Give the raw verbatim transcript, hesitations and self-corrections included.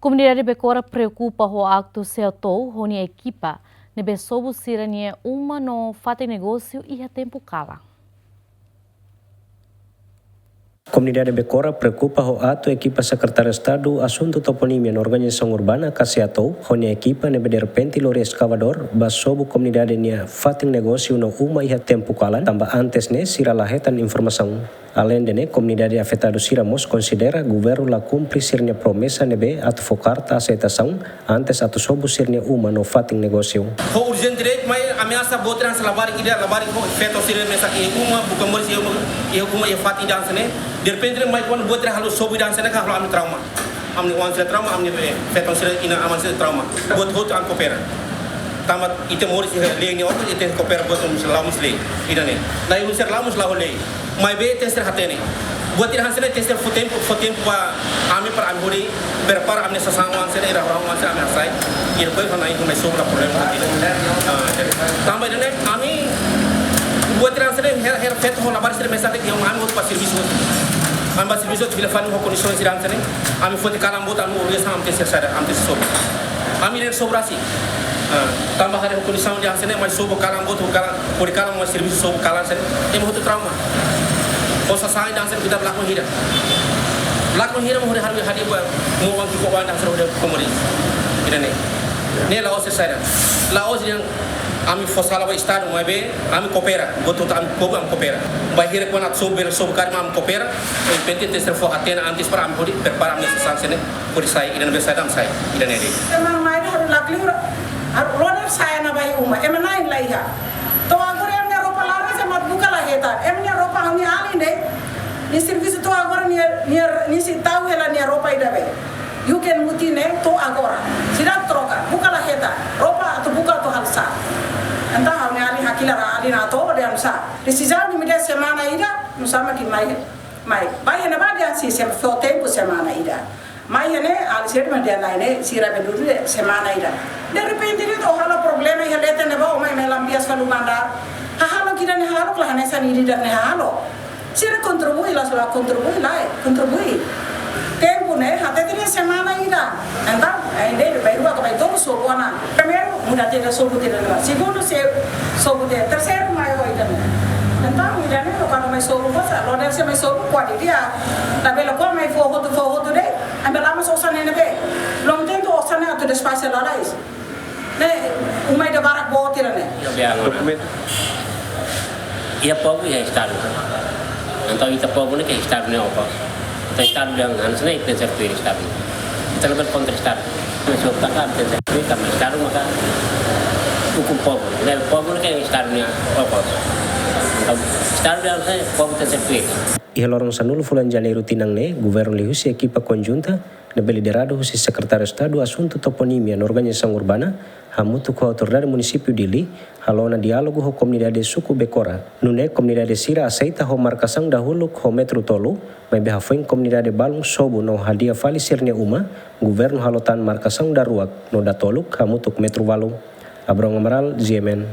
Komunidade Bekora preokupa ho atu selu to'o ho nia ekipa ne'ebé sobu sira-nia uma no fatin negósiu iha tempu kalan. Komunidade Bekora preokupa ho atu ekipa Sekretáriu Estadu Asuntu Toponímia no Organizasaun Urbana, KASEATOU, ho nia ekipa ne'ebé derrepente lori eskavadór ba sobu komunidade nia fatin negósiu no uma iha tempu kalan, tanba antes ne'e sira la hetan informasaun. Aleinde ne'e, komunidade afetadu sira mós konsidera governu la kumpre sira-nia promesa ne'ebé atu fó karta aseitasaun antes atu sobu sira-nia uma no fatin negósiu. Ho urjente de'it, mai ameasa boot sira hanesan labarik ida, labarik ho feto sira mesak iha uma, buka moris iha uma, iha uma iha fatin ida hanesan ne'e. Derrepente mai kuandu boot sira halo sobu ida hanesan ne'e ka halo ami trauma. Ami-nia oan sira trauma, ami-nia, eh, feto sira, inan-aman sira trauma. Buat hotu ami koopera. Tanba ita moris iha lei nia ombro, ita koopera buat hotu mós la'o mós lei. Ida-ne'e. Nai unsur la'o mós la'o lei. Maibé tenke ser hatene. Buat ida hanesan ne'e tenke ser fó tempu, fó tempu ba ami para ami hodi prepara ami-nia sasán oan sira, iha rua oan sira ami hasai. Iha depois hana itu mai sobu la problema buat ida. Ah, jadi. Tanba ida-ne'e ami buat ida hanesan ne'e hela, hela feto ho labarik sira mesak de'it iha uma, ami hotu ba servisu. Ami ba servisu hotu fila fali ho kondisaun sira hanesan ne'e. Ami foti kalan boot ami urus ami tenke ser sadar, ami tenke ser sobu. Ami tenke sobu rasik. Ah, tanba haree ho kondisaun ida hanesan ne'e, mai sobu kalan boot, kalan, hodi kalan mai servisu sobu kalan hanesan ne'e. Ema hotu trauma. Ho sasán ida hanesan ne'e ita lakon hira. Lakon hira mak hodi hadi, hadi ba, mo oan ki'ik oan ida hanesan ne'e hodi komoris. Ida-ne'e. Ne'e la'ós saida. La'ós dehan ami fó sala ba Estadu, maibé ami koopera. Buat hotu ami koopera, ami koopera. Bainhira kuandu atu sobu, bele sobu karik mak ami koopera. Importante tenke ser fó hatene antes para ami hodi prepara ami-nia sasán hanesan ne'e. Hodi sai, ida-ne'ebé sai dam sai, ida-ne'e de'it. Ema mai hodi lakon hira, hodi loder sai ona ba iha uma, ema na'in la iha. To'o agora ema nia roupa laran, ema buka la hetan. Ema nia roupa, ha'u-nia alin de'it. Nia servisu to'o agora nia, nia, nia sei tau hela nia roupa ida be. Yu ken mutin ne'e to'o agora. Seidauk troka, buka la hetan. Roupa atu buka atu halo sá. Entaun ha'u-nia alin hakilar, alin atu dehan sá. Desizaun ne'e mak dehan semana ida, nusá mak ke mai. Mai, mai iha ne'ebá dehan sei, sei fó tempu semana ida. Mai iha ne'e, alin sira mak dehan nai ne'e, sira be dudu de'it semana ida. Derrepente de'it ó halo problema iha leten ne'ebá, ó mai, mai lampias fali uma andár. Hahalok ida-ne'e hahalok la hanesan ida-ne'e hahalok. Sira kontribui la, sira kontribui la, eh, kontribui. Tempu ne'e, hatete dehan semana ida. Entaun, eh, ida-ne'e, bai rua ka bai tolu sobu ona. Primeiru, muda tiha sobu tiha ona. Segundu, sei sobu tiha. Terseiru, mai ó ida-ne'e. Entaun, ida-ne'e, kuandu mai sobu, posa, loder sei mai sobu, kuat tiha. Labele kuandu mai fó hotu, fó hotu de'it. Ami la mós osan ne'ebé. Belum tentu osan ne'e atu despaxa lalais. Ne'e, uma ida barak boot ida-ne'e. Iha biang ona. Dokumentu. Iha povu, iha Estadu. Entaun ita povu ne'e ke Estadu nia okos. Entaun Estadu dehan hanesan ne'e, tenke ser tuir Estadu. Ita labele kontra Estadu. Mas se optar ka tenke ser tuir, tanba Estadu maka ukun povu. Ne'e povu ne'e ke Estadu nia okos. Entaun Estadu dehan hanesan ne'e, povu tenke ser tuir. Iha loron sanulu fulan Janeiru tinan ne'e, governu liuhusi ekipa konjunta ne'ebé lideradu husi Sekretáriu Estadu Asuntu Toponímia no Organizasaun Urbana, hamutuk ho Autoridade Munisípiu Dili, halo ona diálogu ho komunidade suku Bekora. Nune'e komunidade sira aseita ho markasaun dahuluk ho metru tolu, maibé hafoin komunidade balun sobu no hadi'a fali sira-nia uma, governu halo tan markasaun daruak no datoluk hamutuk metru ualu. Abrão Amaral, G M N.